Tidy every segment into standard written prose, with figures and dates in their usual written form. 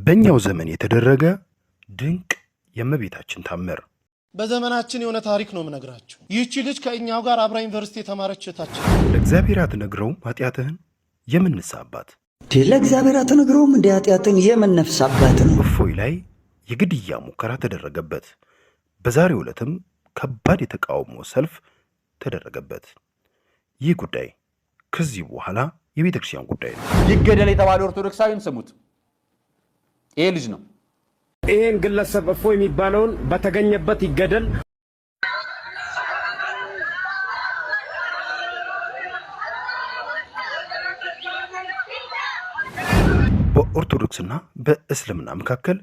በእኛው ዘመን የተደረገ ድንቅ የእመቤታችን ታምር። በዘመናችን የሆነ ታሪክ ነው የምነግራችሁ። ይህቺ ልጅ ከእኛው ጋር አብራ ዩኒቨርሲቲ የተማረች እህታችን። ለእግዚአብሔር አትነግረውም ኃጢአትህን? የምን ንስሐ አባት? ለእግዚአብሔር አትነግረውም እንደ ኃጢአትን? የምን ነፍስ አባት ነው? እፎይ ላይ የግድያ ሙከራ ተደረገበት። በዛሬው ዕለትም ከባድ የተቃውሞ ሰልፍ ተደረገበት። ይህ ጉዳይ ከዚህ በኋላ የቤተ ክርስቲያን ጉዳይ ነው። ይገደል የተባለ ኦርቶዶክሳዊን ስሙት። ይሄ ልጅ ነው። ይሄን ግለሰብ እፎይ የሚባለውን በተገኘበት ይገደል። በኦርቶዶክስና በእስልምና መካከል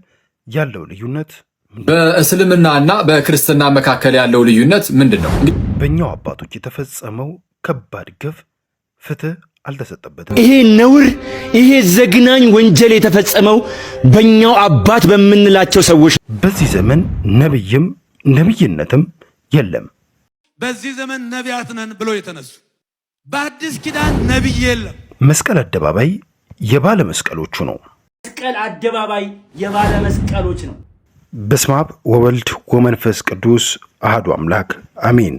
ያለው ልዩነት? በእስልምናና በክርስትና መካከል ያለው ልዩነት ምንድን ነው? በእኛው አባቶች የተፈጸመው ከባድ ግፍ ፍትህ አልተሰጠበትም። ይሄ ነውር፣ ይሄ ዘግናኝ ወንጀል የተፈጸመው በእኛው አባት በምንላቸው ሰዎች። በዚህ ዘመን ነብይም ነብይነትም የለም። በዚህ ዘመን ነቢያት ነን ብለው የተነሱ፣ በአዲስ ኪዳን ነቢይ የለም። መስቀል አደባባይ የባለ መስቀሎቹ ነው። መስቀል አደባባይ የባለ መስቀሎች ነው። በስመ አብ ወወልድ ወመንፈስ ቅዱስ አህዱ አምላክ አሜን።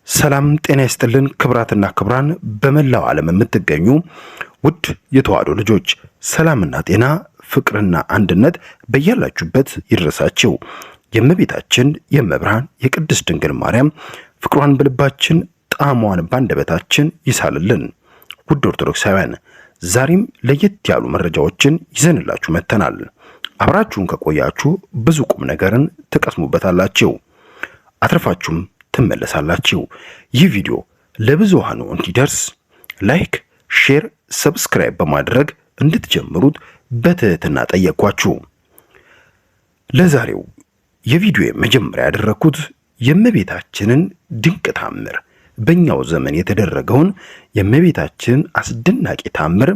ሰላም ጤና ይስጥልን። ክብራትና ክብራን በመላው ዓለም የምትገኙ ውድ የተዋሕዶ ልጆች፣ ሰላምና ጤና፣ ፍቅርና አንድነት በያላችሁበት ይድረሳችሁ። የእመቤታችን የእመብርሃን የቅድስት ድንግል ማርያም ፍቅሯን በልባችን ጣዕሟን ባንደበታችን ይሳልልን። ውድ ኦርቶዶክሳውያን፣ ዛሬም ለየት ያሉ መረጃዎችን ይዘንላችሁ መጥተናል። አብራችሁን ከቆያችሁ ብዙ ቁም ነገርን ትቀስሙበታላችሁ፣ አትርፋችሁም ትመለሳላችሁ። ይህ ቪዲዮ ለብዙሃኑ እንዲደርስ like፣ share፣ subscribe በማድረግ እንድትጀምሩት በትህትና ጠየቅኳችሁ። ለዛሬው የቪዲዮ መጀመሪያ ያደረግኩት የእመቤታችንን ድንቅ ታምር፣ በእኛው ዘመን የተደረገውን የእመቤታችንን አስደናቂ ታምር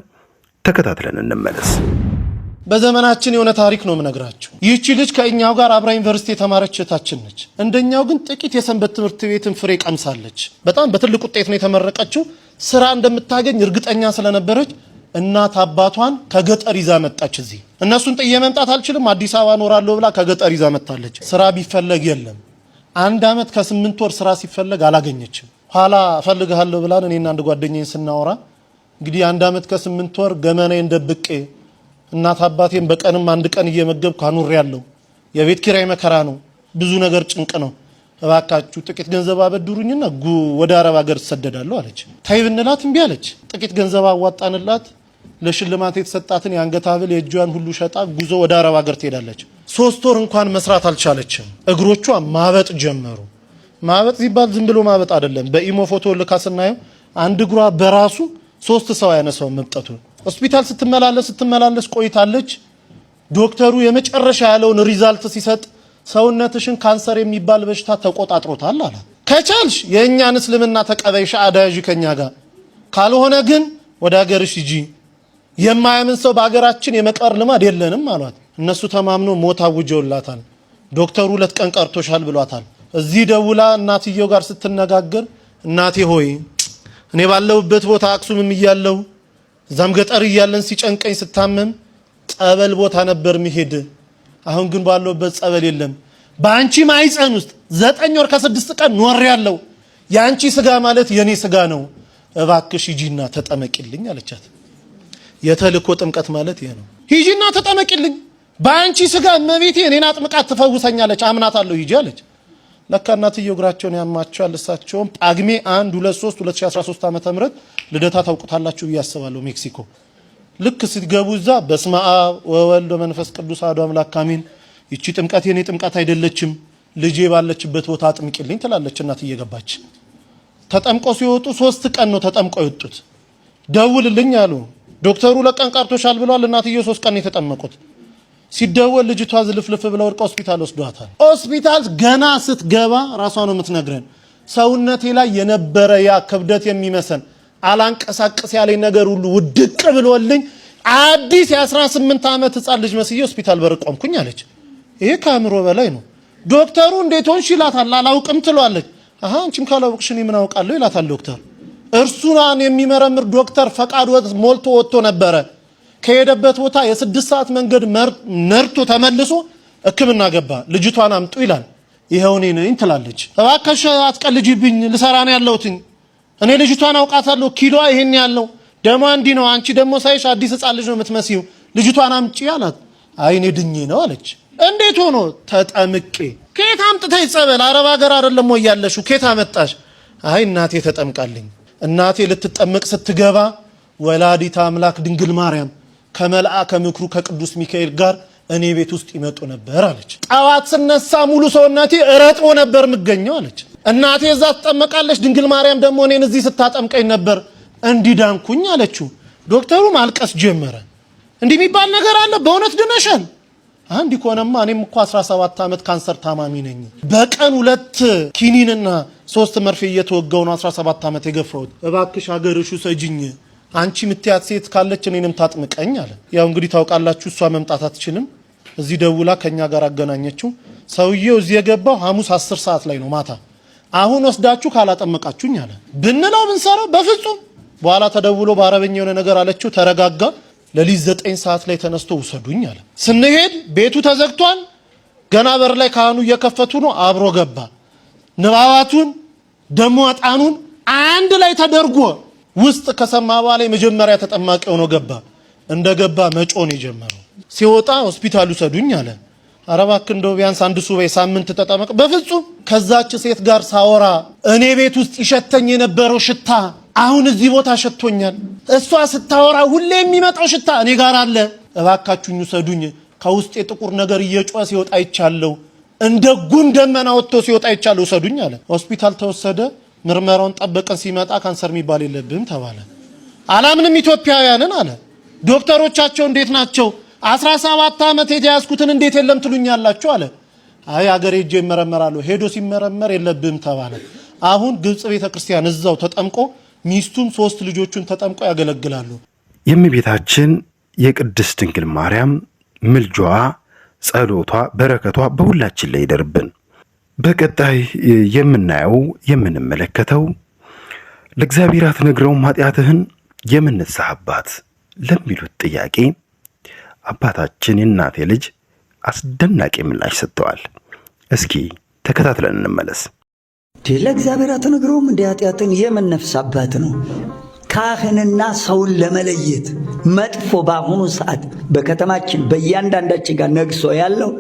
ተከታትለን እንመለስ። በዘመናችን የሆነ ታሪክ ነው የምነግራችሁ። ይህቺ ልጅ ከእኛው ጋር አብራ ዩኒቨርሲቲ የተማረች እህታችን ነች። እንደኛው ግን ጥቂት የሰንበት ትምህርት ቤትን ፍሬ ቀምሳለች። በጣም በትልቅ ውጤት ነው የተመረቀችው። ስራ እንደምታገኝ እርግጠኛ ስለነበረች እናት አባቷን ከገጠር ይዛ መጣች። እዚህ እነሱን ጥዬ መምጣት አልችልም፣ አዲስ አበባ እኖራለሁ ብላ ከገጠር ይዛ መጣለች። ስራ ቢፈለግ የለም። 1 ዓመት ከ8 ወር ስራ ሲፈለግ አላገኘችም። ኋላ እፈልግሃለሁ ብላን እኔና አንድ ጓደኛዬን ስናወራ፣ እንግዲህ 1 ዓመት ከ8 ወር ገመናዬን ደብቄ እናት አባቴን በቀንም አንድ ቀን እየመገብኩ አኑሬያለሁ። የቤት ኪራይ መከራ ነው፣ ብዙ ነገር ጭንቅ ነው። እባካችሁ ጥቂት ገንዘብ አበድሩኝና ወደ አረብ ሀገር እሰደዳለሁ አለች። ተይ ብንላት እምቢ አለች። ጥቂት ገንዘብ አዋጣንላት። ለሽልማት የተሰጣትን የአንገት ሐብል፣ የእጇን ሁሉ ሸጣ ጉዞ ወደ አረብ ሀገር ትሄዳለች። 3 ወር እንኳን መስራት አልቻለችም። እግሮቿ ማበጥ ጀመሩ። ማበጥ ሲባል ዝም ብሎ ማበጥ አይደለም። በኢሞ ፎቶ ልካ ስናየው አንድ እግሯ በራሱ ሶስት ሰው ያነሳው መብጠቱ። ሆስፒታል ስትመላለስ ስትመላለስ ቆይታለች። ዶክተሩ የመጨረሻ ያለውን result ሲሰጥ ሰውነትሽን ካንሰር የሚባል በሽታ ተቆጣጥሮታል አላት። ከቻልሽ የእኛን እስልምና ተቀበይ፣ ሻሃዳ ያዢ ከኛ ጋር፣ ካልሆነ ግን ወደ ሀገርሽ ሂጂ። የማያምን ሰው በሀገራችን የመቅበር ልማድ የለንም አሏት። እነሱ ተማምኖ ሞት አውጀውላታል። ዶክተሩ 2 ቀን ቀርቶሻል ብሏታል። እዚህ ደውላ እናትየው ጋር ስትነጋገር፣ እናቴ ሆይ፣ እኔ ባለሁበት ቦታ አክሱምም እያለሁ እዛም ገጠር እያለን ሲጨንቀኝ ስታመም ጸበል ቦታ ነበር ምሄድ። አሁን ግን ባለሁበት ጸበል የለም። በአንቺ ማህፀን ውስጥ 9 ወር ከ6 ቀን ኖሬያለሁ። የአንቺ ስጋ ማለት የኔ ስጋ ነው። እባክሽ ሂጂና ተጠመቂልኝ አለቻት። የተልእኮ ጥምቀት ማለት ይሄ ነው። ሂጂና ተጠመቂልኝ፣ በአንቺ ስጋ እመቤቴ እኔን አጥምቃት ትፈውሰኛለች፣ አምናታለሁ፣ ሂጂ አለች። ለካ እናትየው እግራቸውን ያማቸዋል። እሳቸውም ጳጉሜ 1 2 3 2013 ዓ.ም። ልደታ ታውቁታላችሁ ብዬ አስባለሁ። ሜክሲኮ ልክ ስትገቡ እዛ በስመ አብ ወወልድ ወመንፈስ ቅዱስ አሐዱ አምላክ አሜን። ይቺ ጥምቀት የኔ ጥምቀት አይደለችም፣ ልጄ ባለችበት ቦታ አጥምቂልኝ ትላለች እናት እየገባች። ተጠምቆ ሲወጡ 3 ቀን ነው ተጠምቀው የወጡት። ደውልልኝ አሉ ዶክተሩ፣ 2 ቀን ቀርቶሻል ብለዋል። እናትየው 3 ቀን የተጠመቁት። ሲደወል ልጅቷ ዝልፍልፍ ብላ ወድቃ ሆስፒታል ወስዷታል። ሆስፒታል ገና ስትገባ ራሷ ነው የምትነግረን። ሰውነቴ ላይ የነበረ ያ ክብደት የሚመስል አላንቀሳቀስ ያለኝ ነገር ሁሉ ውድቅ ብሎልኝ አዲስ የ18 ዓመት ህፃን ልጅ መስዬ ሆስፒታል በር ቆምኩኝ አለች። ይሄ ከአእምሮ በላይ ነው። ዶክተሩ እንዴት ሆንሽ ይላታል። አላውቅም ትሏለች። አሃ፣ አንቺም ካላወቅሽ እኔ ምን አውቃለሁ ይላታል ዶክተር። እርሱን የሚመረምር ዶክተር ፈቃድ ሞልቶ ወጥቶ ነበረ። ከሄደበት ቦታ የ6 ሰዓት መንገድ ነርቶ ተመልሶ ሕክምና ገባ። ልጅቷን አምጡ ይላል። ይኸው እኔ ነኝ ትላለች። እባክሽ አትቀልጂብኝ፣ ልሰራ ነው ያለሁትኝ። እኔ ልጅቷን አውቃታለሁ። ኪሎዋ ይሄን ያለው ደሟ እንዲህ ነው። አንቺ ደግሞ ሳይሽ አዲስ ሕፃን ልጅ ነው የምትመስዪው። ልጅቷን አምጪ አላት። አይ እኔ ድኜ ነው አለች። እንዴት ሆኖ? ተጠምቄ። ከየት አምጥተሽ ጸበል? አረብ ሀገር አይደለም ወይ ያለሽው? ከየት አመጣሽ? አይ እናቴ ተጠምቃልኝ። እናቴ ልትጠመቅ ስትገባ ወላዲተ አምላክ ድንግል ማርያም ከመልአከ ምክሩ ከቅዱስ ሚካኤል ጋር እኔ ቤት ውስጥ ይመጡ ነበር አለች። ጠዋት ስነሳ ሙሉ ሰውነቴ ረጥቦ ነበር የምገኘው አለች። እናቴ እዛ ትጠመቃለች፣ ድንግል ማርያም ደግሞ እኔን እዚህ ስታጠምቀኝ ነበር እንዲዳንኩኝ አለችው። ዶክተሩ ማልቀስ ጀመረ። እንዲህ የሚባል ነገር አለ? በእውነት ድነሻል? አንድ ከሆነማ እኔም እኮ 17 ዓመት ካንሰር ታማሚ ነኝ። በቀን ሁለት ኪኒንና ሶስት መርፌ እየተወጋው ነው 17 ዓመት የገፋሁት። እባክሽ ሀገርሽ ውሰጂኝ፣ አንቺ ምትያት ሴት ካለች እኔንም ታጥምቀኝ አለ። ያው እንግዲህ ታውቃላችሁ፣ እሷ መምጣት አትችልም። እዚህ ደውላ ከኛ ጋር አገናኘችው። ሰውዬው እዚህ የገባው ሐሙስ 10 ሰዓት ላይ ነው ማታ። አሁን ወስዳችሁ ካላጠመቃችሁኝ አለ። ብንለው ብንሰራው በፍጹም። በኋላ ተደውሎ በአረበኛ የሆነ ነገር አለችው። ተረጋጋ። ሌሊት 9 ሰዓት ላይ ተነስቶ ውሰዱኝ አለ። ስንሄድ ቤቱ ተዘግቷል። ገና በር ላይ ካህኑ እየከፈቱ ነው። አብሮ ገባ። ንባባቱን ደሞ ዕጣኑን አንድ ላይ ተደርጎ ውስጥ ከሰማ በኋላ የመጀመሪያ ተጠማቂ ሆኖ ገባ። እንደገባ መጮህ ነው የጀመረው። ሲወጣ ሆስፒታል ውሰዱኝ አለ። ኧረ እባክህ እንደው ቢያንስ አንድ ሱባኤ ሳምንት ተጠመቅ። በፍጹም። ከዛች ሴት ጋር ሳወራ እኔ ቤት ውስጥ ይሸተኝ የነበረው ሽታ አሁን እዚህ ቦታ ሸቶኛል። እሷ ስታወራ ሁሌ የሚመጣው ሽታ እኔ ጋር አለ። እባካችሁኝ ውሰዱኝ። ከውስጥ የጥቁር ነገር እየጮኸ ሲወጣ አይቻለሁ። እንደ ጉም ደመና ወጥቶ ሲወጣ አይቻለሁ። ውሰዱኝ አለ። ሆስፒታል ተወሰደ። ምርመራውን ጠበቀን። ሲመጣ ካንሰር የሚባል የለብህም ተባለ። አላምንም ኢትዮጵያውያንን አለ። ዶክተሮቻቸው እንዴት ናቸው? 17 ዓመት የተያዝኩትን እንዴት የለም ትሉኛላችሁ አለ። አይ አገሬ ሄጄ እመረመራለሁ። ሄዶ ሲመረመር የለብህም ተባለ። አሁን ግብጽ ቤተ ክርስቲያን እዛው ተጠምቆ ሚስቱም ሶስት ልጆቹን ተጠምቆ ያገለግላሉ። የእመቤታችን የቅድስት ድንግል ማርያም ምልጇ፣ ጸሎቷ፣ በረከቷ በሁላችን ላይ ይደርብን። በቀጣይ የምናየው የምንመለከተው ለእግዚአብሔር አትነግረውም ኃጢአትህን የምን ንስሐ አባት ለሚሉት ጥያቄ አባታችን የእናቴ ልጅ አስደናቂ ምላሽ ሰጥተዋል። እስኪ ተከታትለን እንመለስ። ለእግዚአብሔር አትነግረውም እንደ ኃጢአትን የምን ነፍስ አባት ነው? ካህንና ሰውን ለመለየት መጥፎ በአሁኑ ሰዓት በከተማችን በእያንዳንዳችን ጋር ነግሶ ያለው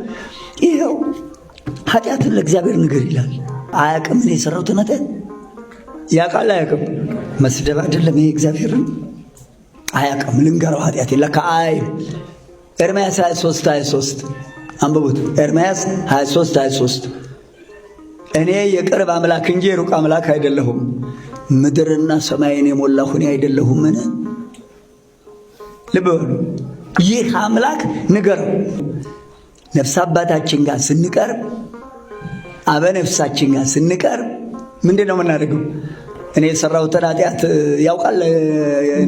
ይኸው ኃጢአትን ለእግዚአብሔር ንገር ይላል። አያቅም። እኔ የሰራሁትን ኃጢአት ያውቃል አያቅም? መስደብ አይደለም ይሄ እግዚአብሔርን አያቅም። ልንገረው ኃጢአት ለካ አይ ኤርምያስ 23 23 አንብቡት። ኤርምያስ 23 23 እኔ የቅርብ አምላክ እንጂ የሩቅ አምላክ አይደለሁም፣ ምድርና ሰማይን የሞላሁ እኔ አይደለሁምን? ልብ በሉ። ይህ አምላክ ንገረው። ነፍስ አባታችን ጋር ስንቀርብ፣ አበ ነፍሳችን ጋር ስንቀርብ ምንድን ነው የምናደርገው? እኔ የሰራሁትን ኃጢአት ያውቃል፣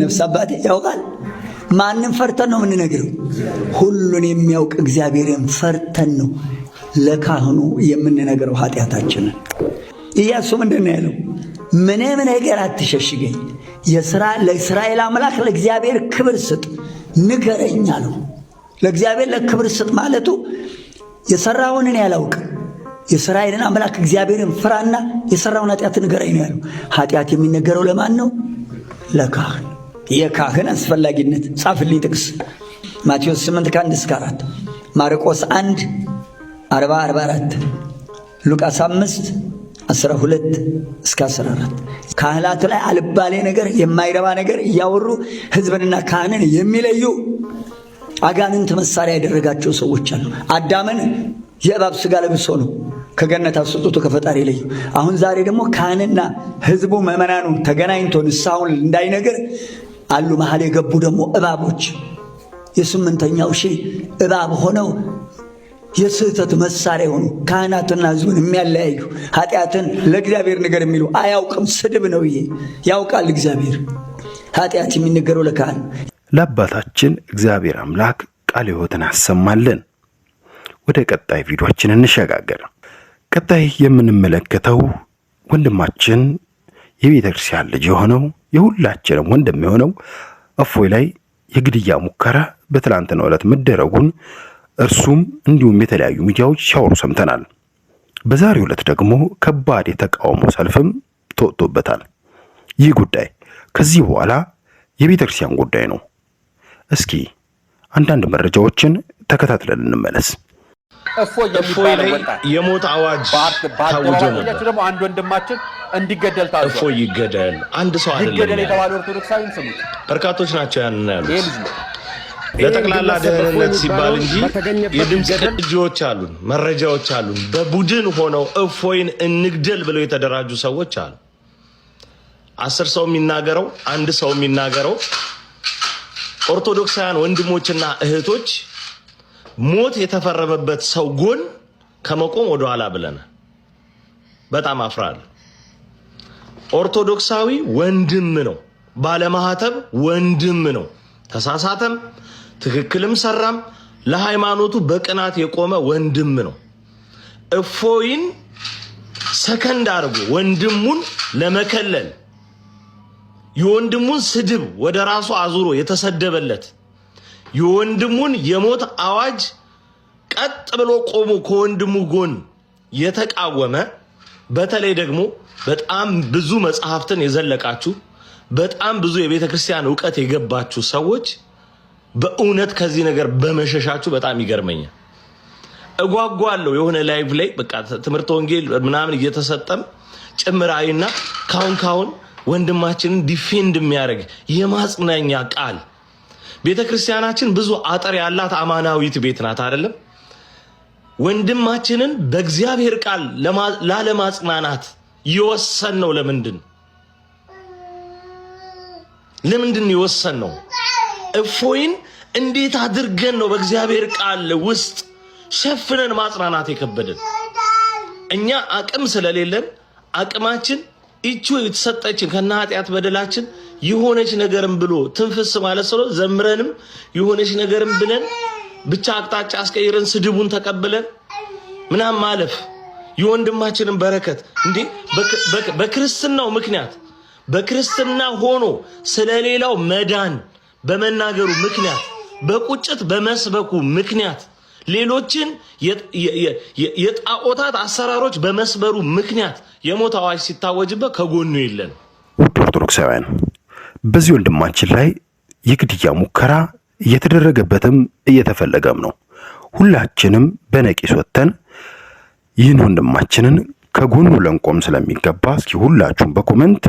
ነፍስ አባቴ ያውቃል። ማንም ፈርተን ነው የምንነግረው? ሁሉን የሚያውቅ እግዚአብሔርን ፈርተን ነው ለካህኑ የምንነግረው ኃጢአታችንን። ኢያሱ ምንድን ነው ያለው? ምንም ነገር አትሸሽገኝ፣ ለእስራኤል አምላክ ለእግዚአብሔር ክብር ስጥ፣ ንገረኝ አለው። ለእግዚአብሔር ለክብር ስጥ ማለቱ የሰራውን እኔ አላውቅም፣ የእስራኤልን አምላክ እግዚአብሔርን ፍራና የሰራውን ኃጢአት ንገረኝ ነው ያለው። ኃጢአት የሚነገረው ለማን ነው? ለካህን። የካህን አስፈላጊነት ጻፍልኝ ጥቅስ ማቴዎስ 8 ከ1 እስከ 4፣ ማርቆስ 1 40 44፣ ሉቃስ 5 12 እስከ 14። ካህናቱ ላይ አልባሌ ነገር የማይረባ ነገር እያወሩ ሕዝብንና ካህንን የሚለዩ አጋንንት መሳሪያ ያደረጋቸው ሰዎች አሉ። አዳምን የእባብ ስጋ ለብሶ ነው ከገነት አስወጥቶ ከፈጣሪ ለዩ። አሁን ዛሬ ደግሞ ካህንና ሕዝቡ ምዕመናኑ ተገናኝቶ ንስሐውን እንዳይነገር አሉ። መሀል የገቡ ደግሞ እባቦች የስምንተኛው ሺህ እባብ ሆነው የስህተት መሳሪያ የሆኑ ካህናትና ሕዝቡን የሚያለያዩ ኃጢአትን ለእግዚአብሔር ነገር የሚሉ አያውቅም። ስድብ ነው ይሄ። ያውቃል እግዚአብሔር። ኃጢአት የሚነገረው ለካህን። ለአባታችን እግዚአብሔር አምላክ ቃለ ሕይወትን አሰማልን። ወደ ቀጣይ ቪዲዮአችን እንሸጋገር። ቀጣይ የምንመለከተው ወንድማችን የቤተ ክርስቲያን ልጅ የሆነው የሁላችንም ወንድም የሆነው እፎይ ላይ የግድያ ሙከራ በትላንትናው ዕለት መደረጉን እርሱም እንዲሁም የተለያዩ ሚዲያዎች ሲያወሩ ሰምተናል። በዛሬው ዕለት ደግሞ ከባድ የተቃውሞ ሰልፍም ተወጥቶበታል። ይህ ጉዳይ ከዚህ በኋላ የቤተ ክርስቲያን ጉዳይ ነው። እስኪ አንዳንድ መረጃዎችን ተከታትለን እንመለስ። እፎይ እፎይ የሚባለው ላይ ወጣት የሞት አዋጅ ታውጆ በአደባባይ ነበር። ያችሁ ደግሞ አንድ ወንድማችን እንዲገደል ታዟል። እፎይ ይገደል፣ አንድ ሰው አይደለም ይገደል ያለው፣ የተባለ ኦርቶዶክሳዊን ስሙት። በርካቶች ናቸው ያንን ይሄ ያሉት። ልጅ ነው። ለጠቅላላ ይህን ግለሰብ ደህንነት እፎይ ሲባል እንጂ በተገኘበት የድምፅ ይገደል። ቅጂዎች አሉን፣ መረጃዎች አሉን። በቡድን ሆነው እፎይን እንግደል ብለው የተደራጁ ሰዎች አሉ። 10 ሰው የሚናገረው፣ አንድ ሰው የሚናገረው፣ ኦርቶዶክሳውያን ወንድሞችና እህቶች ሞት የተፈረመበት ሰው ጎን ከመቆም ወደኋላ ብለናል። በጣም አፍራለሁ። ኦርቶዶክሳዊ ወንድም ነው፣ ባለማህተብ ወንድም ነው። ተሳሳተም ትክክልም ሰራም ለሃይማኖቱ በቅናት የቆመ ወንድም ነው። እፎይን ሰከንድ አድርጎ ወንድሙን ለመከለል የወንድሙን ስድብ ወደ ራሱ አዙሮ የተሰደበለት፣ የወንድሙን የሞት አዋጅ ቀጥ ብሎ ቆሞ ከወንድሙ ጎን የተቃወመ፣ በተለይ ደግሞ በጣም ብዙ መጽሐፍትን የዘለቃችሁ፣ በጣም ብዙ የቤተ ክርስቲያን እውቀት የገባችሁ ሰዎች በእውነት ከዚህ ነገር በመሸሻችሁ በጣም ይገርመኛል። እጓጓለሁ የሆነ live ላይ በቃ ትምህርተ ወንጌል ምናምን እየተሰጠም ጭምር አይና ካሁን ካሁን ወንድማችንን defend የሚያደርግ የማጽናኛ ቃል። ቤተ ክርስቲያናችን ብዙ አጥር ያላት አማናዊት ቤት ናት፣ አይደለም? ወንድማችንን በእግዚአብሔር ቃል ላለማጽናናት የወሰን ነው። ለምንድን የወሰን ነው? እፎይን እንዴት አድርገን ነው በእግዚአብሔር ቃል ውስጥ ሸፍነን ማጽናናት የከበደን? እኛ አቅም ስለሌለን፣ አቅማችን ይቹ የተሰጠችን ከነ ኃጢአት በደላችን የሆነች ነገርም ብሎ ትንፍስ ማለት ስለ ዘምረንም የሆነች ነገርም ብለን ብቻ አቅጣጫ አስቀይረን ስድቡን ተቀብለን ምናምን ማለፍ፣ የወንድማችንን በረከት እንዴ በክርስትናው ምክንያት፣ በክርስትና ሆኖ ስለሌላው መዳን በመናገሩ ምክንያት፣ በቁጭት በመስበኩ ምክንያት፣ ሌሎችን የጣዖታት አሰራሮች በመስበሩ ምክንያት የሞት አዋጅ ሲታወጅበት ከጎኑ የለን። ውድ ኦርቶዶክሳውያን፣ በዚህ ወንድማችን ላይ የግድያ ሙከራ እየተደረገበትም እየተፈለገም ነው። ሁላችንም በነቂስ ወጥተን ይህን ወንድማችንን ከጎኑ ልንቆም ስለሚገባ እስኪ ሁላችሁም በ comment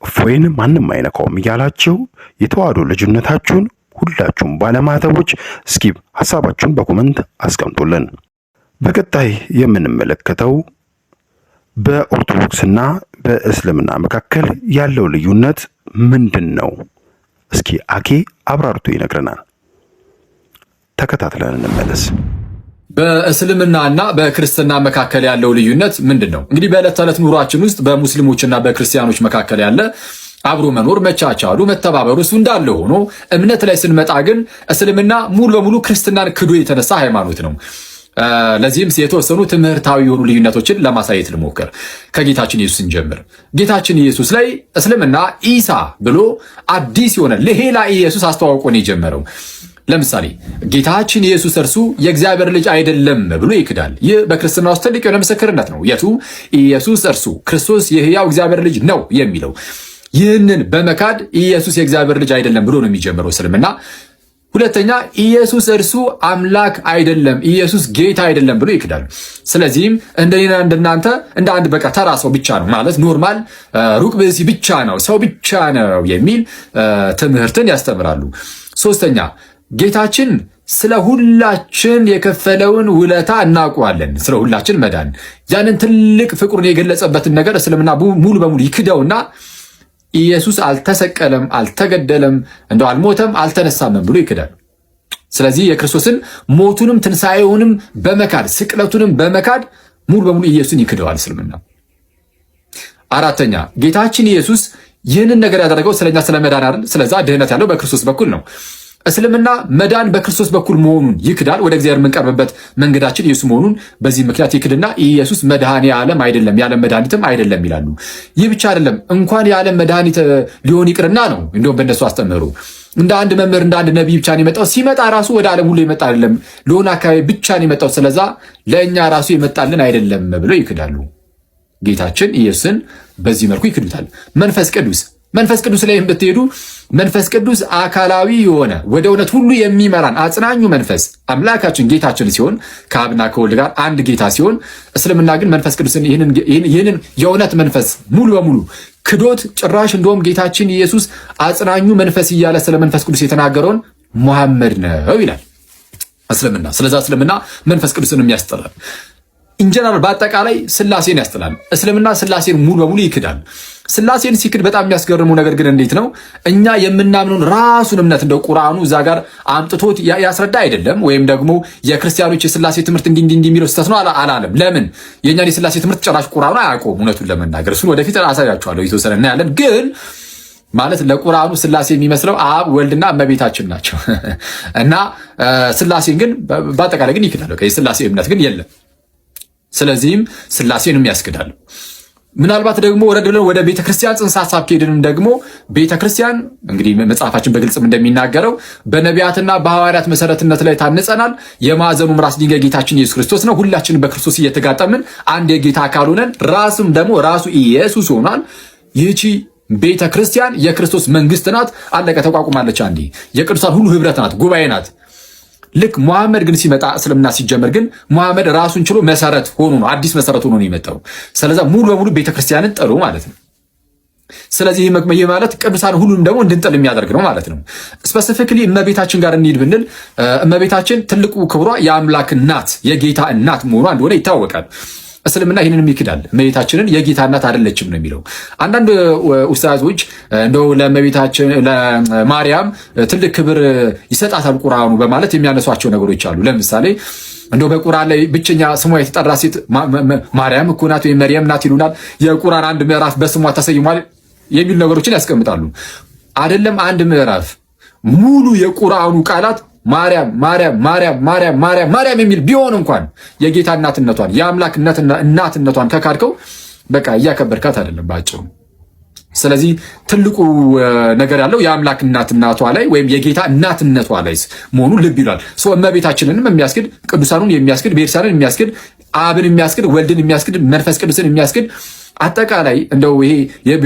እፎይን ማንም አይነካውም እያላችሁ የተዋህዶ ልጅነታችሁን ሁላችሁም ባለማተቦች እስኪ ሀሳባችሁን በ comment አስቀምጡልን። በቀጣይ የምንመለከተው በኦርቶዶክስና በእስልምና መካከል ያለው ልዩነት ምንድን ነው? እስኪ አኬ አብራርቶ ይነግረናል። ተከታትለን እንመለስ። በእስልምናና በክርስትና መካከል ያለው ልዩነት ምንድን ነው? እንግዲህ በዕለት ተዕለት ኑሯችን ውስጥ በሙስሊሞችና በክርስቲያኖች መካከል ያለ አብሮ መኖር፣ መቻቻሉ፣ መተባበሩ እሱ እንዳለ ሆኖ እምነት ላይ ስንመጣ ግን እስልምና ሙሉ በሙሉ ክርስትናን ክዶ የተነሳ ሃይማኖት ነው። ለዚህም የተወሰኑ ትምህርታዊ የሆኑ ልዩነቶችን ለማሳየት ልሞክር። ከጌታችን ኢየሱስ እንጀምር። ጌታችን ኢየሱስ ላይ እስልምና ኢሳ ብሎ አዲስ የሆነ ሌላ ኢየሱስ አስተዋውቆ ነው የጀመረው። ለምሳሌ ጌታችን ኢየሱስ እርሱ የእግዚአብሔር ልጅ አይደለም ብሎ ይክዳል። ይህ በክርስትና ውስጥ ትልቅ የሆነ ምስክርነት ነው። የቱ? ኢየሱስ እርሱ ክርስቶስ የሕያው እግዚአብሔር ልጅ ነው የሚለው። ይህንን በመካድ ኢየሱስ የእግዚአብሔር ልጅ አይደለም ብሎ ነው የሚጀምረው እስልምና። ሁለተኛ ኢየሱስ እርሱ አምላክ አይደለም፣ ኢየሱስ ጌታ አይደለም ብሎ ይክዳል። ስለዚህም እንደኔና እንደናንተ እንደ አንድ በቃ ተራ ሰው ብቻ ነው ማለት normal ሩቅ ብእሲ ብቻ ነው፣ ሰው ብቻ ነው የሚል ትምህርትን ያስተምራሉ። ሶስተኛ ጌታችን ስለ ሁላችን የከፈለውን ውለታ እናውቀዋለን። ስለ ሁላችን መዳን ያንን ትልቅ ፍቅሩን የገለጸበትን ነገር እስልምና ሙሉ በሙሉ ይክደውና ኢየሱስ አልተሰቀለም፣ አልተገደለም፣ እንደው አልሞተም፣ አልተነሳምም ብሎ ይክዳል። ስለዚህ የክርስቶስን ሞቱንም ትንሣኤውንም በመካድ፣ ስቅለቱንም በመካድ ሙሉ በሙሉ ኢየሱስን ይክደዋል እስልምና። አራተኛ ጌታችን ኢየሱስ ይህንን ነገር ያደረገው ስለኛ ስለመዳን አይደል? ስለዛ ድህነት ያለው በክርስቶስ በኩል ነው። እስልምና መዳን በክርስቶስ በኩል መሆኑን ይክዳል። ወደ እግዚአብሔር የምንቀርብበት መንገዳችን ኢየሱስ መሆኑን በዚህ ምክንያት ይክድና ኢየሱስ መድኃኔ ዓለም አይደለም፣ የዓለም መድኃኒትም አይደለም ይላሉ። ይህ ብቻ አይደለም፣ እንኳን የዓለም መድኃኒት ሊሆን ይቅርና ነው፣ እንዲሁም በእነሱ አስተምህሮ እንደ አንድ መምህር፣ እንደ አንድ ነቢይ ብቻ ነው የመጣው። ሲመጣ ራሱ ወደ ዓለም ሁሉ የመጣ አይደለም፣ ለሆነ አካባቢ ብቻ ነው የመጣው። ስለዛ ለእኛ ራሱ የመጣልን አይደለም ብለው ይክዳሉ። ጌታችን ኢየሱስን በዚህ መልኩ ይክዱታል። መንፈስ ቅዱስ ላይ ብትሄዱ መንፈስ ቅዱስ አካላዊ የሆነ፣ ወደ እውነት ሁሉ የሚመራን አጽናኙ መንፈስ አምላካችን ጌታችን ሲሆን፣ ከአብና ከወልድ ጋር አንድ ጌታ ሲሆን፣ እስልምና ግን መንፈስ ቅዱስን፣ ይህንን የእውነት መንፈስ ሙሉ በሙሉ ክዶት፣ ጭራሽ እንደውም ጌታችን ኢየሱስ አጽናኙ መንፈስ እያለ ስለ መንፈስ ቅዱስ የተናገረውን ሙሐመድ ነው ይላል እስልምና። ስለዛ እስልምና መንፈስ ቅዱስንም ያስጥላል። In general በአጠቃላይ ስላሴን ያስጥላል። እስልምና ስላሴን ሙሉ በሙሉ ይክዳል። ስላሴን ሲክድ በጣም የሚያስገርመው ነገር ግን እንዴት ነው እኛ የምናምነውን ራሱን እምነት እንደው ቁርአኑ እዛ ጋር አምጥቶት ያስረዳ አይደለም። ወይም ደግሞ የክርስቲያኖች የስላሴ ትምህርት እንዲህ እንዲህ የሚለው ስህተት ነው አላለም። ለምን? የእኛን የስላሴ ትምህርት ጭራሽ ቁርአኑ አያውቀውም። እውነቱን ለመናገር እሱን ወደፊት አሳያችኋለሁ፣ የተወሰነ እናያለን። ግን ማለት ለቁርአኑ ስላሴ የሚመስለው አብ፣ ወልድና እመቤታችን ናቸው እና ስላሴን ግን በአጠቃላይ ግን ይክዳል። የስላሴ እምነት ግን የለም። ስለዚህም ስላሴንም ያስክዳል። ምናልባት ደግሞ ወረድ ብለን ወደ ቤተክርስቲያን ጽንሰ ሀሳብ ከሄድንም ደግሞ ቤተክርስቲያን እንግዲህ መጽሐፋችን በግልጽም እንደሚናገረው በነቢያትና በሐዋርያት መሰረትነት ላይ ታንጸናል። የማዕዘኑም ራስ ድንጋይ ጌታችን ኢየሱስ ክርስቶስ ነው። ሁላችንም በክርስቶስ እየተጋጠምን አንድ የጌታ አካል ሆነን ራሱም ደግሞ ራሱ ኢየሱስ ሆኗል። ይህቺ ቤተ ክርስቲያን የክርስቶስ መንግስት ናት። አለቀ። ተቋቁማለች። አንዴ የቅዱሳን ሁሉ ህብረት ናት፣ ጉባኤ ናት። ልክ ሙሐመድ ግን ሲመጣ፣ እስልምና ሲጀመር ግን ሙሐመድ ራሱን ችሎ መሰረት ሆኖ ነው፣ አዲስ መሰረት ሆኖ ነው የመጣው። ስለዛ ሙሉ በሙሉ ቤተክርስቲያንን ጥሉ ማለት ነው። ስለዚህ ይህ ማለት ቅዱሳን ሁሉንም ደግሞ እንድንጥል የሚያደርግ ነው ማለት ነው። Specifically እመቤታችን ጋር እንሂድ ብንል እመቤታችን ትልቁ ክብሯ የአምላክ እናት፣ የጌታ እናት መሆኗ እንደሆነ ይታወቃል። እስልምና ይህንንም ይክዳል። እመቤታችንን የጌታ እናት አይደለችም ነው የሚለው። አንዳንድ ኡስታዞች እንደው ለእመቤታችን ለማርያም ትልቅ ክብር ይሰጣታል ቁርአኑ በማለት የሚያነሷቸው ነገሮች አሉ። ለምሳሌ እንደው በቁርአን ላይ ብቸኛ ስሟ የተጠራ ሴት ማርያም እኮ ናት ወይም መርየም ናት ይሉናል። የቁርአን አንድ ምዕራፍ በስሟ ተሰይሟል የሚሉ ነገሮችን ያስቀምጣሉ። አይደለም አንድ ምዕራፍ፣ ሙሉ የቁርአኑ ቃላት ማርያም፣ ማርያም፣ ማርያም፣ ማርያም፣ ማርያም፣ ማርያም የሚል ቢሆን እንኳን የጌታ እናትነቷን፣ የአምላክ እናትነቷን ከካድከው በቃ እያከበርካት አይደለም ባጭሩ። ስለዚህ ትልቁ ነገር ያለው የአምላክ እናትነቷ ላይ ወይም የጌታ እናትነቷ ላይ መሆኑ ልብ ይሏል። እመቤታችንንም የሚያስክድ፣ ቅዱሳኑን የሚያስክድ፣ ቤተክርስቲያንን የሚያስክድ፣ አብን የሚያስክድ፣ ወልድን የሚያስክድ፣ መንፈስ ቅዱስን የሚያስክድ፣ አጠቃላይ እንደው ይሄ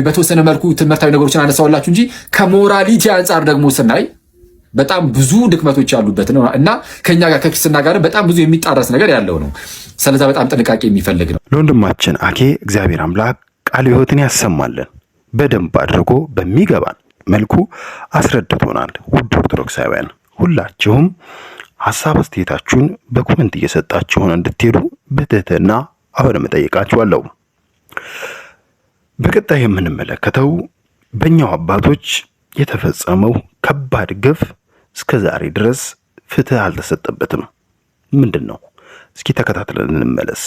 በተወሰነ መልኩ ትምህርታዊ ነገሮችን አነሳውላችሁ እንጂ ከ morality አንጻር ደግሞ ስናይ በጣም ብዙ ድክመቶች ያሉበት ነው እና ከኛ ጋር፣ ከክርስትና ጋር በጣም ብዙ የሚጣረስ ነገር ያለው ነው። ስለዛ በጣም ጥንቃቄ የሚፈልግ ነው። ለወንድማችን አኬ እግዚአብሔር አምላክ ቃለ ሕይወትን ያሰማልን። በደንብ አድርጎ በሚገባን መልኩ አስረድቶናል። ውድ ኦርቶዶክሳውያን ሁላችሁም ሀሳብ አስተያየታችሁን በ comment እየሰጣችሁን እንድትሄዱ በትህትና አሁንም እጠይቃችኋለሁ። በቀጣይ የምንመለከተው በእኛው አባቶች የተፈጸመው ከባድ ግፍ እስከ ዛሬ ድረስ ፍትህ አልተሰጠበትም። ምንድን ነው? እስኪ ተከታትለን እንመለስ።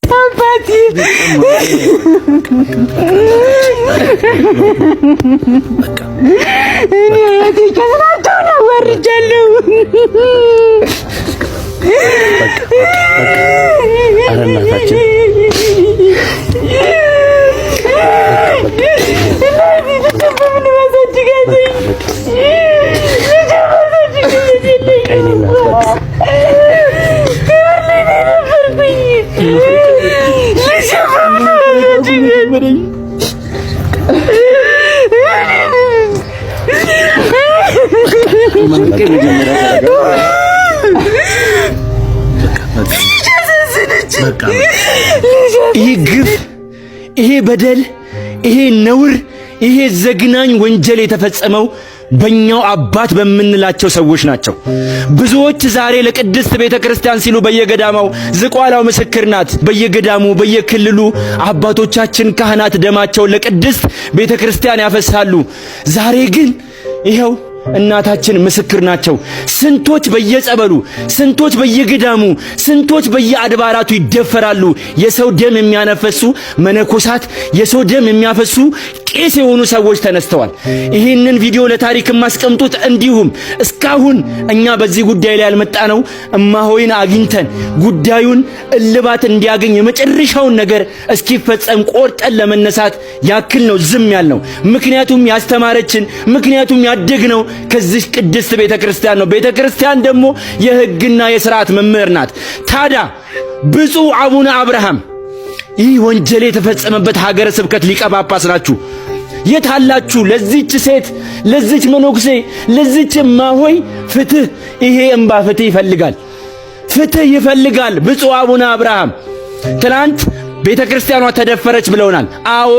አባቴ፣ እኔ አያቴ ከስራቸውን አዋርጃለሁ። ኧረ እናታችን። እናቴ በምን ማሳድጋለኝ? ልጄ ማሳድጋለኝ። ክብር ላይ ነው የነበርኩኝ። ልጄ በምን ማሳድጋለኝ? ይሄ ግፍ፣ ይሄ በደል፣ ይሄ ነውር፣ ይሄ ዘግናኝ ወንጀል የተፈጸመው በእኛው አባት በምንላቸው ሰዎች ናቸው። ብዙዎች ዛሬ ለቅድስት ቤተ ክርስቲያን ሲሉ በየገዳማው፣ ዝቋላው ምስክር ናት። በየገዳሙ፣ በየክልሉ አባቶቻችን ካህናት ደማቸውን ለቅድስት ቤተ ክርስቲያን ያፈሳሉ። ዛሬ ግን ይኸው እናታችን ምስክር ናቸው። ስንቶች በየጸበሉ፣ ስንቶች በየገዳሙ፣ ስንቶች በየአድባራቱ ይደፈራሉ። የሰው ደም የሚያነፈሱ መነኮሳት፣ የሰው ደም የሚያፈሱ ቄስ የሆኑ ሰዎች ተነስተዋል። ይህንን ቪዲዮ ለታሪክ የማስቀምጡት እንዲሁም እስካሁን እኛ በዚህ ጉዳይ ላይ ያልመጣነው እማሆይን አግኝተን ጉዳዩን እልባት እንዲያገኝ የመጨረሻውን ነገር እስኪፈጸም ቆርጠን ለመነሳት ያክል ነው ዝም ያልነው። ምክንያቱም ያስተማረችን፣ ምክንያቱም ያደግነው ከዚህ ቅድስት ቤተ ክርስቲያን ነው። ቤተ ክርስቲያን ደግሞ የሕግና የሥርዓት መምህር ናት። ታዲያ ብፁዕ አቡነ አብርሃም ይህ ወንጀል የተፈጸመበት ሀገረ ስብከት ሊቀ ጳጳስ ናችሁ። የት አላችሁ? ለዚች ሴት፣ ለዚች መነኩሴ፣ ለዚች እማሆይ ፍትህ። ይሄ እምባ ፍትህ ይፈልጋል፣ ፍትህ ይፈልጋል። ብፁዕ አቡነ አብርሃም ትናንት ቤተ ክርስቲያኗ ተደፈረች ብለውናል። አዎ፣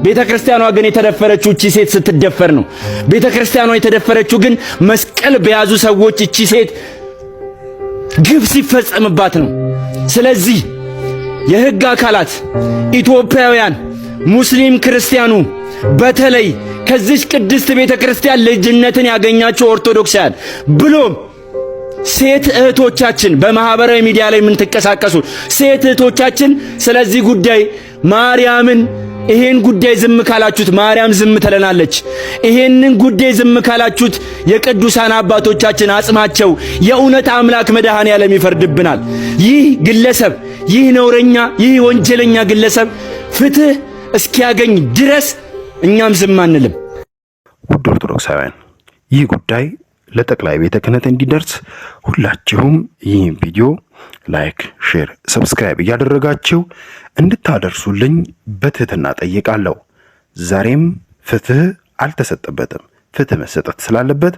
ቤተ ክርስቲያኗ ግን የተደፈረችው እቺ ሴት ስትደፈር ነው። ቤተ ክርስቲያኗ የተደፈረችው ግን መስቀል በያዙ ሰዎች እቺ ሴት ግፍ ሲፈጸምባት ነው። ስለዚህ የሕግ አካላት ኢትዮጵያውያን፣ ሙስሊም ክርስቲያኑ፣ በተለይ ከዚች ቅድስት ቤተ ክርስቲያን ልጅነትን ያገኛችሁ ኦርቶዶክሳውያን ብሎም ሴት እህቶቻችን፣ በማህበራዊ ሚዲያ ላይ የምትንቀሳቀሱ ሴት እህቶቻችን፣ ስለዚህ ጉዳይ ማርያምን ይሄን ጉዳይ ዝም ካላችሁት ማርያም ዝም ትለናለች። ይሄንን ጉዳይ ዝም ካላችሁት የቅዱሳን አባቶቻችን አጽማቸው የእውነት አምላክ መድኃኔ ዓለም ይፈርድብናል። ይህ ግለሰብ፣ ይህ ነውረኛ፣ ይህ ወንጀለኛ ግለሰብ ፍትህ እስኪያገኝ ድረስ እኛም ዝም አንልም። ውድ ኦርቶዶክሳውያን፣ ይህ ጉዳይ ለጠቅላይ ቤተ ክህነት እንዲደርስ ሁላችሁም ይህን ቪዲዮ like፣ share፣ subscribe እያደረጋችሁ እንድታደርሱልኝ በትህትና ጠይቃለሁ። ዛሬም ፍትህ አልተሰጠበትም። ፍትህ መሰጠት ስላለበት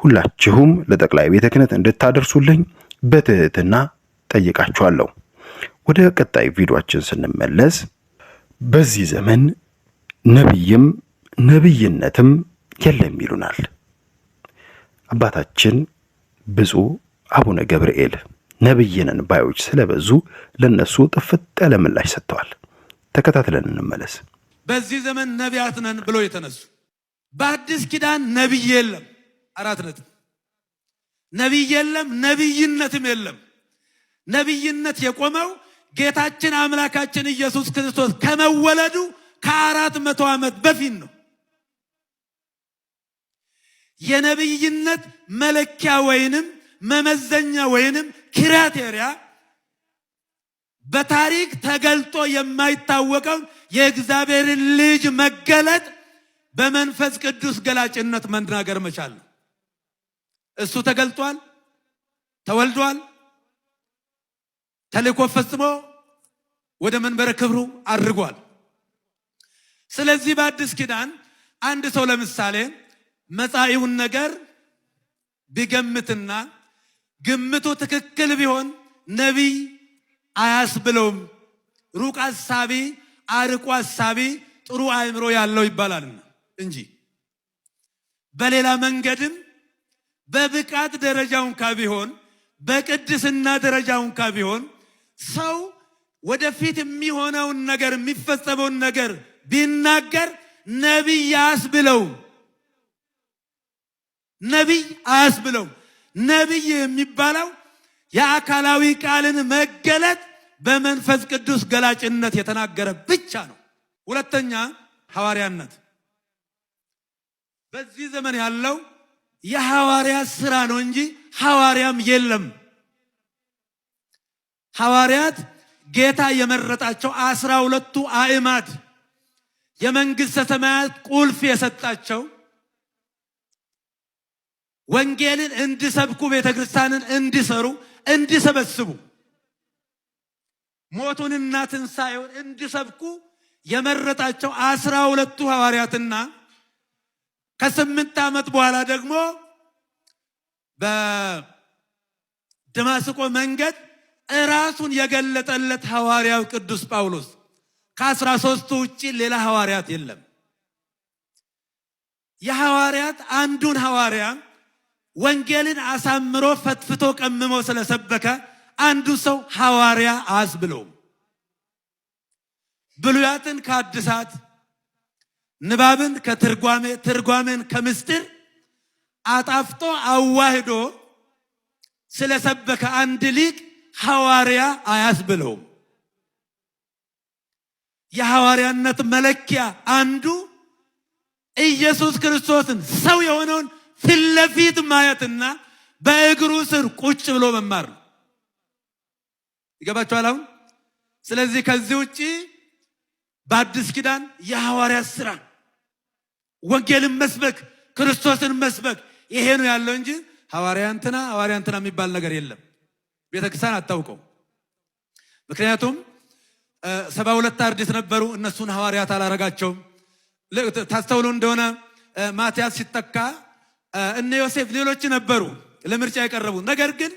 ሁላችሁም ለጠቅላይ ቤተ ክህነት እንድታደርሱልኝ በትህትና ጠይቃችኋለሁ። ወደ ቀጣይ ቪዲዮአችን ስንመለስ በዚህ ዘመን ነቢይም ነቢይነትም የለም ይሉናል። አባታችን ብፁዕ አቡነ ገብርኤል ነብይ ነን ባዮች ስለበዙ ለነሱ ጥፍጥ ያለ ምላሽ ሰጥተዋል። ተከታትለን እንመለስ። በዚህ ዘመን ነቢያት ነን ብሎ የተነሱ፣ በአዲስ ኪዳን ነቢይ የለም። 4። ነቢይ የለም፣ ነቢይነትም የለም። ነቢይነት የቆመው ጌታችን አምላካችን ኢየሱስ ክርስቶስ ከመወለዱ ከ400 ዓመት በፊት ነው። የነቢይነት መለኪያ ወይንም መመዘኛ ወይንም criteria በታሪክ ተገልጦ የማይታወቀውን የእግዚአብሔርን ልጅ መገለጥ በመንፈስ ቅዱስ ገላጭነት መናገር መቻል ነው። እሱ ተገልጧል፣ ተወልዷል፣ ተልእኮ ፈጽሞ ወደ መንበረ ክብሩ አድርጓል። ስለዚህ በአዲስ ኪዳን አንድ ሰው ለምሳሌ መጻኢውን ነገር ቢገምትና ግምቱ ትክክል ቢሆን ነቢይ አያስብለውም። ሩቅ አሳቢ፣ አርቆ አሳቢ፣ ጥሩ አእምሮ ያለው ይባላልና እንጂ በሌላ መንገድም በብቃት ደረጃው እንኳ ቢሆን፣ በቅድስና ደረጃው እንኳ ቢሆን ሰው ወደፊት የሚሆነውን ነገር፣ የሚፈጸመውን ነገር ቢናገር ነቢይ አያስብለውም። ነቢይ አያስብለውም። ነቢይ የሚባለው የአካላዊ ቃልን መገለጥ በመንፈስ ቅዱስ ገላጭነት የተናገረ ብቻ ነው። ሁለተኛ ሐዋርያነት፣ በዚህ ዘመን ያለው የሐዋርያ ስራ ነው እንጂ ሐዋርያም የለም። ሐዋርያት ጌታ የመረጣቸው 12ቱ አእማድ፣ የመንግሥተ ሰማያት ቁልፍ የሰጣቸው፣ ወንጌልን እንዲሰብኩ፣ ቤተ ክርስቲያንን እንዲሰሩ፣ እንዲሰበስቡ፣ ሞቱንና ትንሣኤውን እንዲሰብኩ የመረጣቸው 12ቱ ሐዋርያትና ከ8 ዓመት በኋላ ደግሞ በደማስቆ መንገድ እራሱን የገለጠለት ሐዋርያው ቅዱስ ጳውሎስ፣ ከ13ቱ ውጭ ሌላ ሐዋርያት የለም። የሐዋርያት አንዱን ሐዋርያ ወንጌልን አሳምሮ ፈትፍቶ ቀምሞ ስለሰበከ አንዱ ሰው ሐዋርያ አያስብለውም። ብሉያትን ከአዲሳት፣ ንባብን ከትርጓሜ፣ ትርጓሜን ከምስጢር አጣፍጦ አዋህዶ ስለሰበከ አንድ ሊቅ ሐዋርያ አያስብለውም። የሐዋርያነት መለኪያ አንዱ ኢየሱስ ክርስቶስን ሰው የሆነውን ፊት ለፊት ማየትና በእግሩ ስር ቁጭ ብሎ መማር ነው። ይገባችኋል አሁን? ስለዚህ ከዚህ ውጪ በአዲስ ኪዳን የሐዋርያት ስራ ወንጌልን መስበክ፣ ክርስቶስን መስበክ ይሄ ነው ያለው እንጂ ሐዋርያ እንትና ሐዋርያ እንትና የሚባል ነገር የለም። ቤተክርስቲያን አታውቀው። ምክንያቱም 72 አርድእት ነበሩ። እነሱን ሐዋርያት አላረጋቸውም። ታስተውሉ እንደሆነ ማቲያስ ሲተካ እነ ዮሴፍ ሌሎች ነበሩ ለምርጫ የቀረቡ። ነገር ግን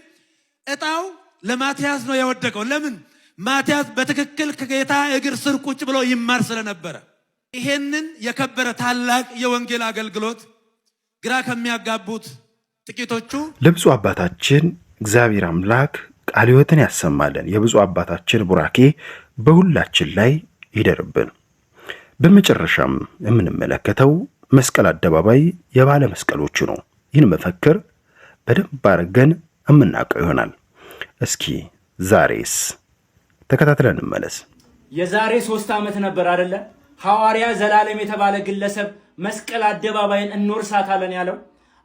እጣው ለማቲያስ ነው የወደቀው። ለምን? ማቲያስ በትክክል ከጌታ እግር ስር ቁጭ ብሎ ይማር ስለነበረ። ይሄንን የከበረ ታላቅ የወንጌል አገልግሎት ግራ ከሚያጋቡት ጥቂቶቹ ለብፁዕ አባታችን እግዚአብሔር አምላክ ቃለ ሕይወትን ያሰማልን። የብፁዕ አባታችን ቡራኬ በሁላችን ላይ ይደርብን። በመጨረሻም የምንመለከተው መስቀል አደባባይ የባለ መስቀሎቹ ነው። ይህን መፈክር በደንብ አድርገን የምናውቀው ይሆናል። እስኪ ዛሬስ ተከታትለን እንመለስ። የዛሬ 3 ዓመት ነበር አደለ? ሐዋርያ ዘላለም የተባለ ግለሰብ መስቀል አደባባይን እንወርሳታለን ያለው።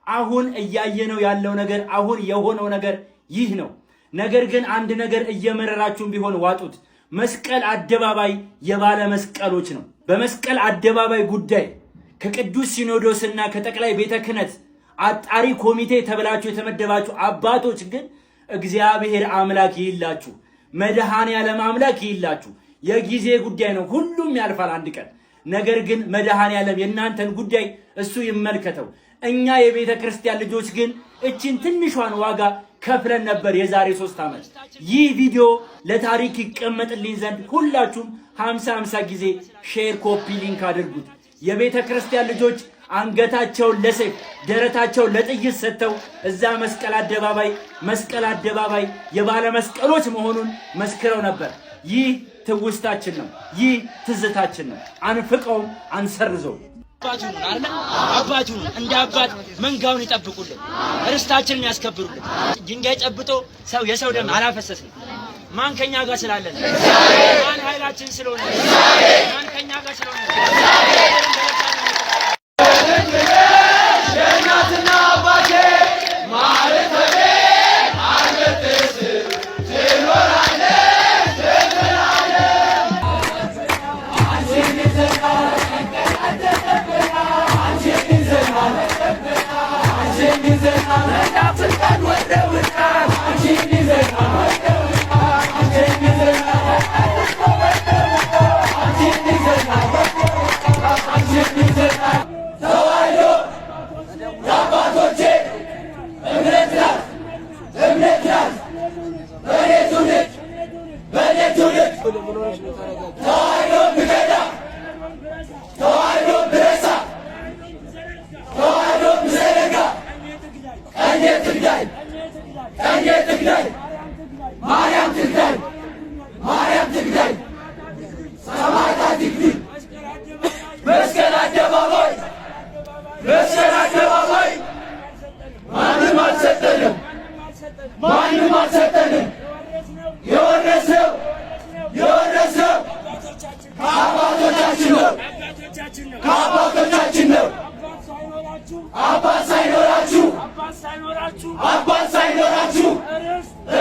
አሁን እያየነው ያለው ነገር፣ አሁን የሆነው ነገር ይህ ነው። ነገር ግን አንድ ነገር እየመረራችሁም ቢሆን ዋጡት። መስቀል አደባባይ የባለ መስቀሎች ነው። በመስቀል አደባባይ ጉዳይ ከቅዱስ ሲኖዶስና ከጠቅላይ ቤተ ክህነት አጣሪ ኮሚቴ ተብላችሁ የተመደባችሁ አባቶች ግን እግዚአብሔር አምላክ ይይላችሁ፣ መድኃኔ ዓለም አምላክ ይይላችሁ። የጊዜ ጉዳይ ነው፣ ሁሉም ያልፋል አንድ ቀን። ነገር ግን መድኃኔ ዓለም የእናንተን ጉዳይ እሱ ይመልከተው። እኛ የቤተ ክርስቲያን ልጆች ግን እችን ትንሿን ዋጋ ከፍለን ነበር የዛሬ 3 ዓመት። ይህ ቪዲዮ ለታሪክ ይቀመጥልኝ ዘንድ ሁላችሁም 50 50 ጊዜ share፣ copy link አድርጉት። የቤተ ክርስቲያን ልጆች አንገታቸውን ለሰይፍ ደረታቸውን ለጥይት ሰጥተው እዛ መስቀል አደባባይ መስቀል አደባባይ የባለ መስቀሎች መሆኑን መስክረው ነበር። ይህ ትውስታችን ነው። ይህ ትዝታችን ነው። አንፍቀውም፣ አንሰርዘውም። አባት ሁኑን አይደለ? አባት ሁኑን፣ እንደ አባት መንጋውን ይጠብቁልን፣ ርስታችንን ያስከብሩልን። ድንጋይ ጨብጦ ሰው የሰው ደም አላፈሰስንም። ማን ከኛ ጋር ስላለን? ማን ኃይላችን ስለሆነ? ማን ከኛ ጋር ስለሆነ? የእናትና አባቴ ማዕተቤ አልበጥስም ትኖራለች ለዘላለም። አንቺን ይዘናል፣ አንቺን ይዘናል፣ አንቺን ይዘናል፣ ናፍቀን ወደውናል። አንቺን ይዘናል፣ አንቺን ይዘናል፣ አንቺን ይዘናል፣ አንቺን ይዘናል። ተዋሕዶ የአባቶቼ እምነት ናት፣ እምነት ናት። በእኔ ትውልድ፣ በእኔ ትውልድ ተዋሕዶ ብከዳ፣ ተዋሕዶ ብረሳ፣ ተዋሕዶ ብዘነጋ ቀኜ ትግዳኝ፣ ቀኜ ትግዳኝ፣ ማርያም ትግዳኝ፣ ማርያም ትግዳኝ፣ ሰማዕታት ይግዱኝ። መስቀል አደባባይ፣ መስቀል አደባባይ ማንም አልሰጠንም፣ ማንም አልሰጠንም። የወረስነው፣ የወረስነው ከአባቶቻችን ነው፣ ከአባቶቻችን ነው። አባት ሳይኖራችሁ፣ አባት ሳይኖራችሁ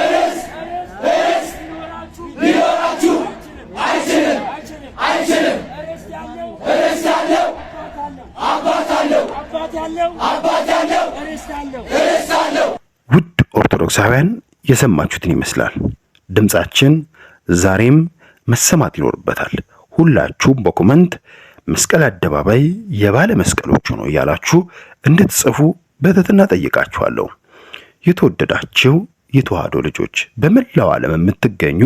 ርስት፣ ርስት ሊኖራችሁ አይችልም፣ አይችልም። ርስት ያለው አባት አለው፣ አባት ያለው ርስት አለው። ውድ ኦርቶዶክሳውያን፣ የሰማችሁትን ይመስላል። ድምፃችን ዛሬም መሰማት ይኖርበታል። ሁላችሁም በ comment መስቀል አደባባይ የባለ መስቀሎቹ ነው እያላችሁ እንድትጽፉ በትህትና ጠይቃችኋለሁ። የተወደዳችሁ የተዋህዶ ልጆች፣ በመላው ዓለም የምትገኙ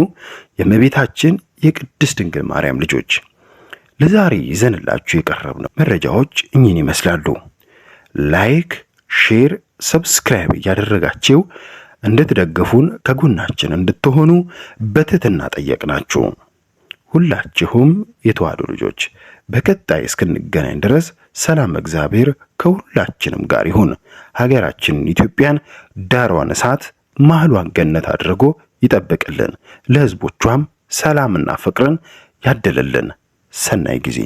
የእመቤታችን የቅድስት ድንግል ማርያም ልጆች፣ ለዛሬ ይዘንላችሁ የቀረብነው መረጃዎች እኚህን ይመስላሉ። Like፣ share፣ subscribe እያደረጋችሁ እንድትደግፉን፣ ከጎናችን እንድትሆኑ በትህትና ጠየቅናችሁ። ሁላችሁም የተዋህዶ ልጆች፣ በቀጣይ እስክንገናኝ ድረስ ሰላም እግዚአብሔር ከሁላችንም ጋር ይሁን። ሀገራችንን ኢትዮጵያን ዳሯን እሳት መሃሏን ገነት አድርጎ ይጠብቅልን። ለሕዝቦቿም ሰላምና ፍቅርን ያደለልን። ሰናይ ጊዜ።